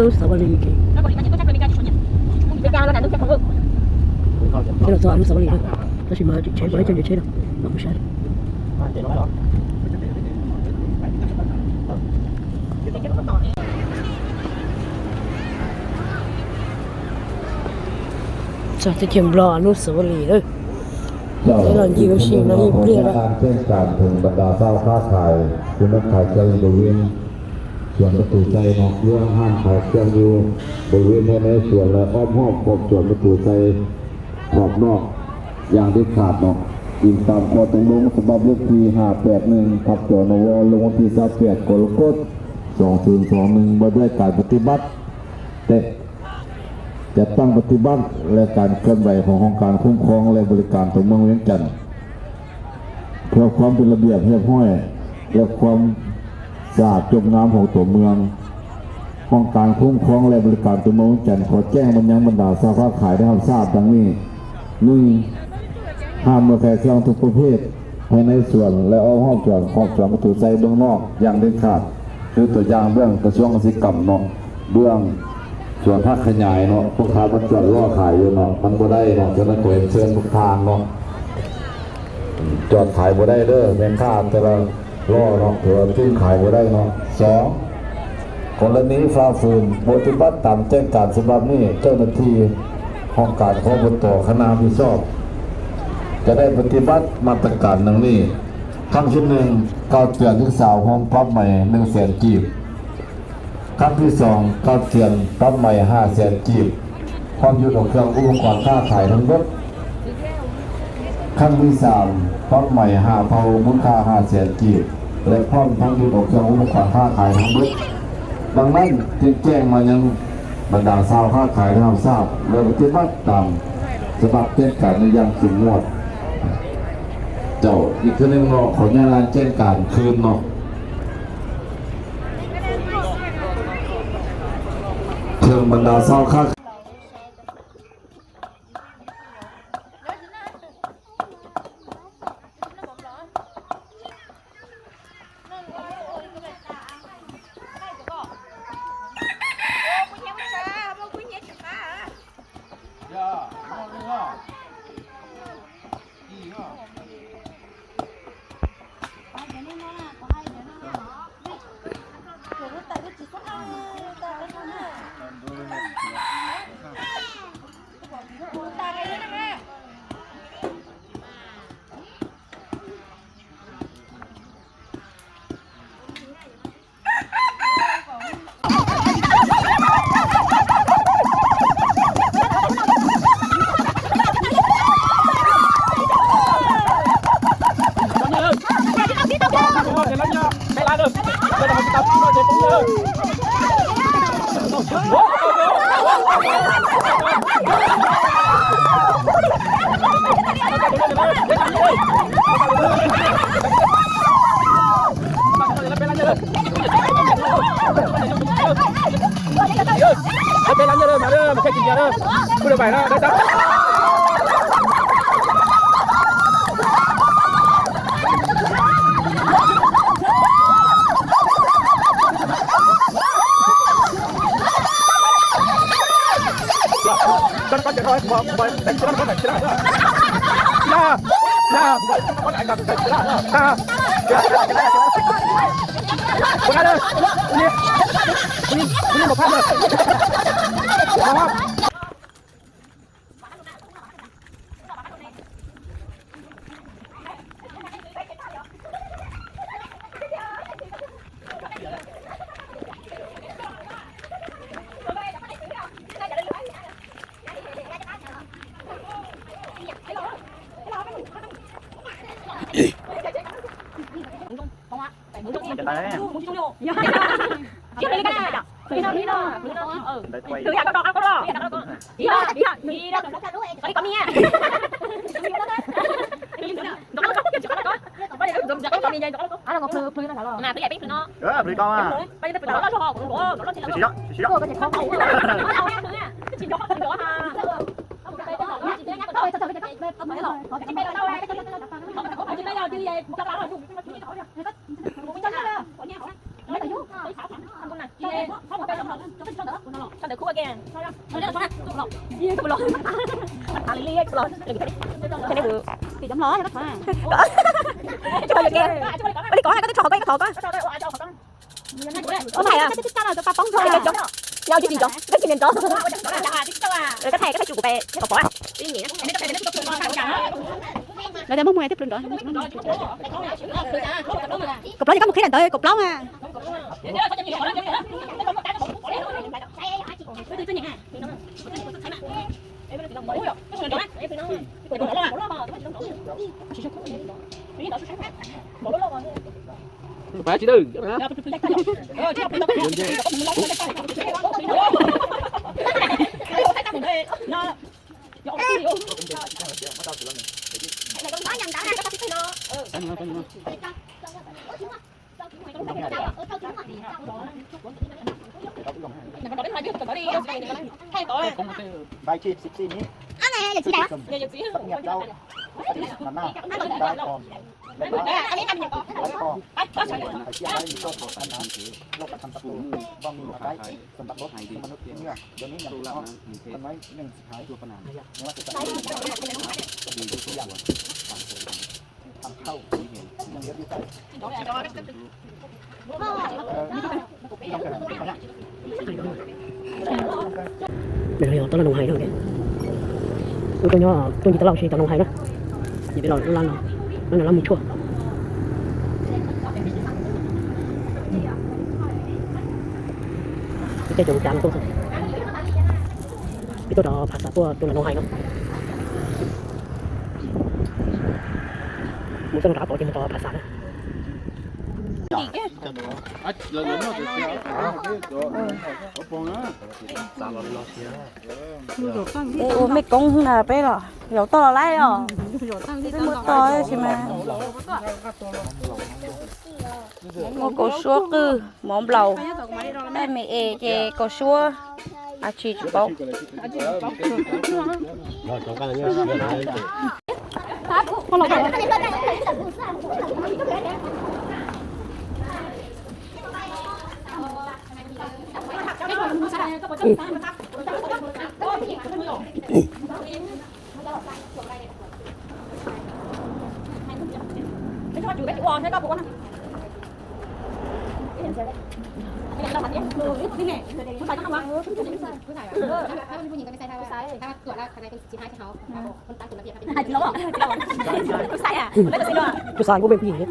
Lub xav ua li ces los txog lub xav ua li na, tab sis mas tseem tshev puas laib cov tsev tsheb na, mam mus saib. Txog teb chaws Nplog lub xav ua li lawm. Los ncig ua si no ib pliag lawm. Trên cảng thì bần đạo sao khá khải, thì nó khải cho bờ bên, chuẩn cái tủ chay nó, ưa ham khải cho như bờ bên hay nói chuẩn là om họp, họp chuẩn cái tủ chay, họp nọ,อย่างเด็ดขาดเนาะ อิงตามข้อตกลงฉบับเลขที่ ห้าแปดหนึ่งทับ จนว ลงวันที่ ยี่สิบแปด กรกฎาคม สองพันยี่สิบเอ็ด ว่าด้วยการปฏิบัติ แต่ จัดตั้งปฏิบัติและการเคลื่อนไหวของห้องการคุ้มครองและบริการตัวเมืองเวียงจันทน์ เพื่อความเป็นระเบียบเรียบร้อย และความสะอาดจบงามของตัวเมือง ห้องการคุ้มครองและบริการตัวเมืองเวียงจันทน์ขอแจ้งมายังบรรดาชาวค้าขายได้รับทราบดังนี้ หนึ่ง ห้ามเมื่อขายเครื่องทุกประเภทภายในสวนและอ้อมรอบสวน ขอบสวนประตูชัยเบื้องนอกอย่างเด็ดขาด คือตัวอย่างเบื้องกระทรวงเกษตรกรรมเนาะ เบื้องสวนผักขยายเนาะ พวกค้ามันจอดล้อขายอยู่เนาะ มันบ่ได้เนาะ ฉะนั้นขอเรียนเชิญทุกท่านเนาะ จอดขายบ่ได้เด้อ แม่ค้าแต่ละล้อเนาะ ถือว่าขึ้นขายบ่ได้เนาะ สอง กรณีฝ่าฝืนปฏิบัติตามแจ้งการฉบับนี้ เจ้าหน้าที่ห้องการของอบต.คณะรับผิดชอบ จะได้ปฏิบัติมาตรการดังนี้ ครั้งที่หนึ่ง การเตือนถึงสาวโฮมปรับใหม่หนึ่งแสนกีบ ครั้งที่สอง การเตือนปรับใหม่ห้าแสนกีบ พร้อมยึดเอาเครื่องอุปกรณ์ค้าขายทั้งหมด ครั้งที่สาม ปรับใหม่ห้าเท่า มูลค่าห้าแสนกีบ และพร้อมทั้งยึดเอาเครื่องอุปกรณ์ค้าขายทั้งหมด ดังนั้นจึงแจ้งมายังบรรดาชาวค้าขายได้รับทราบ และปฏิบัติตามฉบับแจ้งการนี้อย่างเข้มงวด เจ้า อีกเทื่อนึงเนาะ ขออนุญาตอ่านแจ้งการคืนเนาะ เชิงบรรดาชาวค้า Ua li ko, koj twb tso qhov ko, koj thov ko. Ua li ko, koj twb tso qhov ko. Yog tsis tsis tso, koj tsis niam tso. Koj thaij, koj thaij tsu kuv pem thaij kom pom. Lawv tias muaj muag twb pw nrov. Kaum plaub ces koj mus qhib daim ntawv kaum plaub mas. Pab tsis tau. Bài thi xịt xi nhí. Tốt nghiệp rau. Năm nay. Bài còn. Bài còn. Phải chia bài cho thuộc anh hả? Vô cả thành tập tụ. Vong mình ở cái. Phần tập bốn. Phần tập bốn. Giờ ní nhầm con. Con nói nhưng phải. Nws yog tau los Noo Hais no. Wb tuaj nyob tuaj ncig tau laj si tau Noo Hais na. Ces peb los lub laj no, lub no laj mus tshuaj. Peb caij tsoom cav no tuaj. Peb tuaj rau Phas Xas tuaj tus Noo Hais no. Mus txoj no rov qab ces mus rau Phas Xas na. Ua mej koob na peb los zaum toj los laib os. Peb muaj toj tab sis mas muaj kaus suab qwj, mov nplaum, daj me es ces kaus suab, a tsis tsis paub. Tus xav kuj pheej pheej thiab.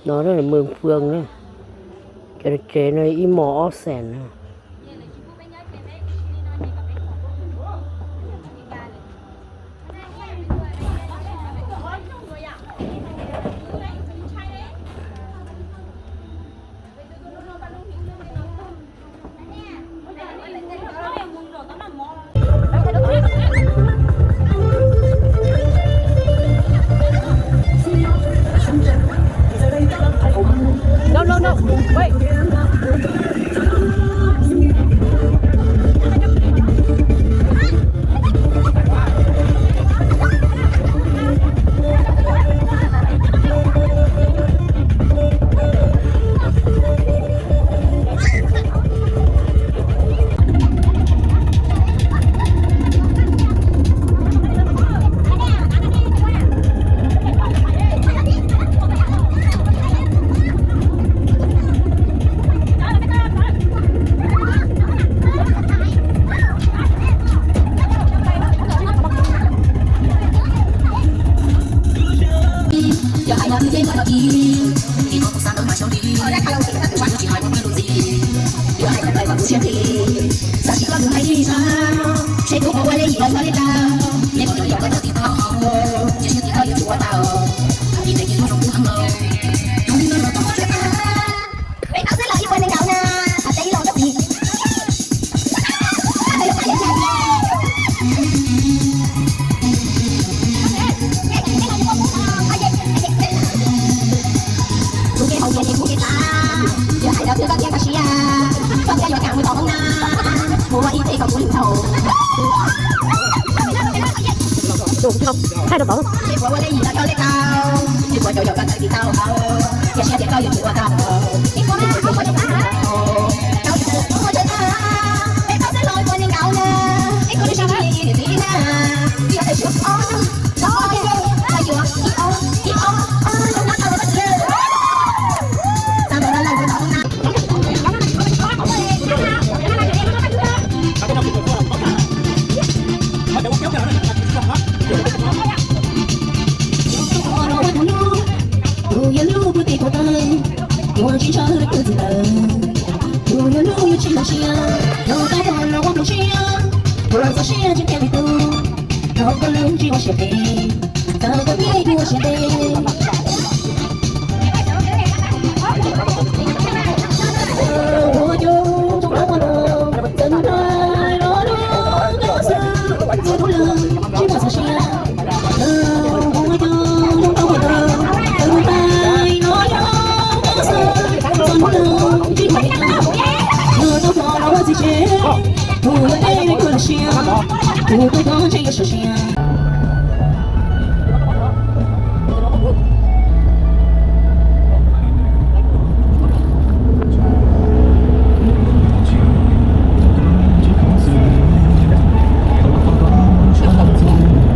No mws pw na, cov tsev no ib mos ob xees na. No, no, no. Wait. Tus yuav lub puag tim puag tawg, tus tsis ntshaw tus txim tawm, tus yuav lub yuav tsis hloov siab, los tau los ua tus siab, tus txaus siab tsis tiag li tus, los koj lub tsis ua siab phem, txawm koj tiag kuj ua siab phem.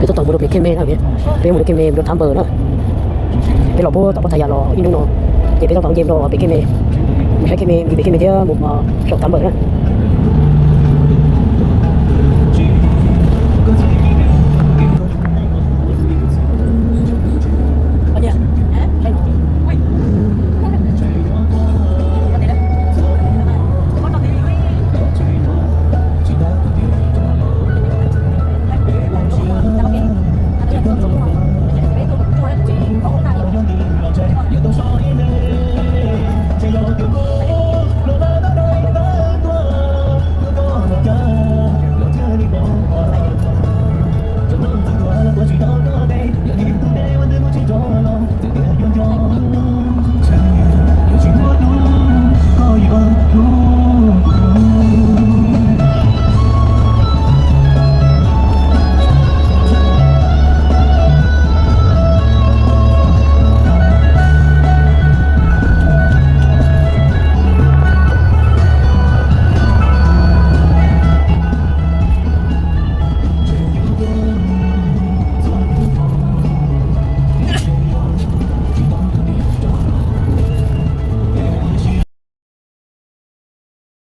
Peb tuaj tau mus rau pem kev me na, peb mus rau kev me, mus rau Thab Npaws na. Peb los puag tom Paj Tha Yas los ib hnub no, ces peb tuaj tau nce rau pem kev me, mus saib kev me, mus pem kev me thiab mus saum Thab Npaws na.